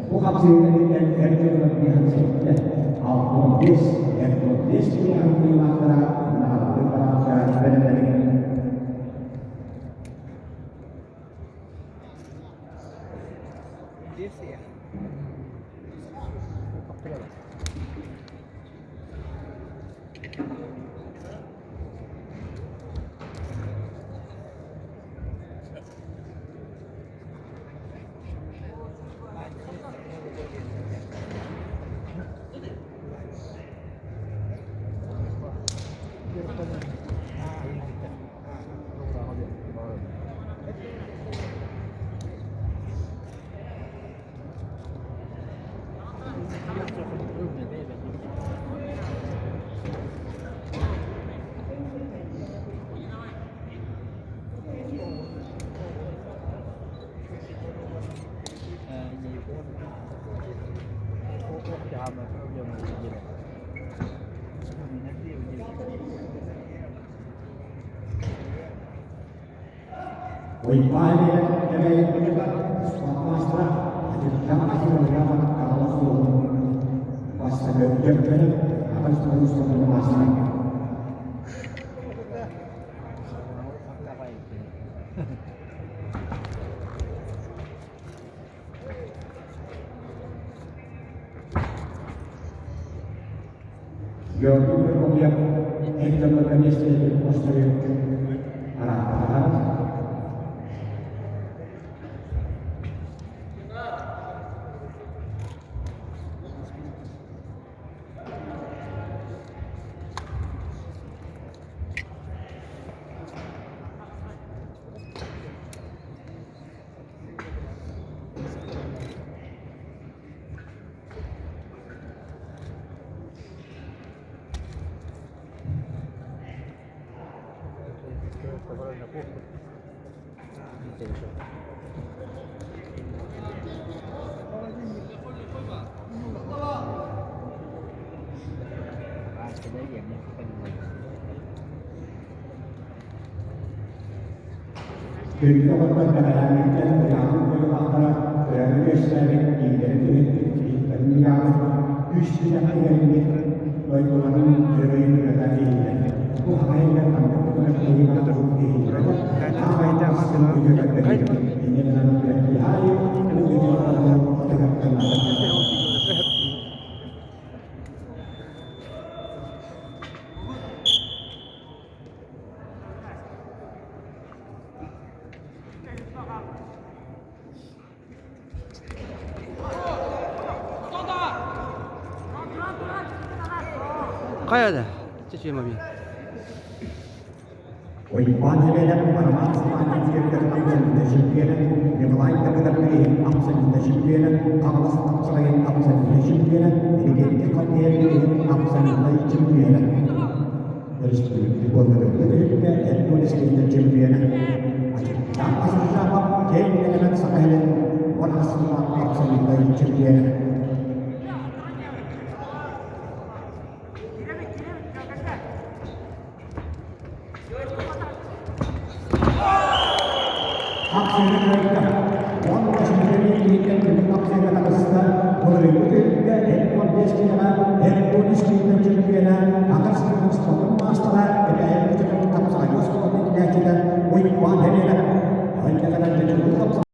Бу хапсыһыыга эр дьоннор 65, 65 кыайыылаахтара наҕараадалар бараахтара бэлэмнэнин. Георгий Прокопьев эр дьоннорго миэстэлэһэр постары арааппатаҕа. Күндү доҕоттор, бэҕэһээҥҥиттэн ыйаабыт буойулаахтара төрөөбүт үөскээбит киһилэрин түһүппүт иһиттэрин ыйаабыт үс сүрэх иһэринник дойдуларын өрөйүн ырыата иһиллэр. Бу хаһайыгар ханнык да киһи турук иһиллибэтэ, аамай астын үтүө көрдөрүүтүн инньэ гынан күрэхтэһии аайы бу үтүө отугар Хайа да, чечемами. Уйбаан Сэмэнэп, Роман Степанович абсолютно чемпиона, Николай Давыдов абсолютно чемпиона, Хаҥалас Хапсаҕайын абсолютно чемпиона, Энергетик Хаппыйа абсолютно чемпиона. Өрөспүүбүлүкэ буолла түһүккэ Эрдуолискийтэн чемпиона. Асыржапов киэҥ нэлэмэн Саха сирин уонна сыллаах абсолютнай чемпиона. Хапсыыны кыайда. Уонна чемпионы иһиттэн түмүк хапсыыга таҕыста.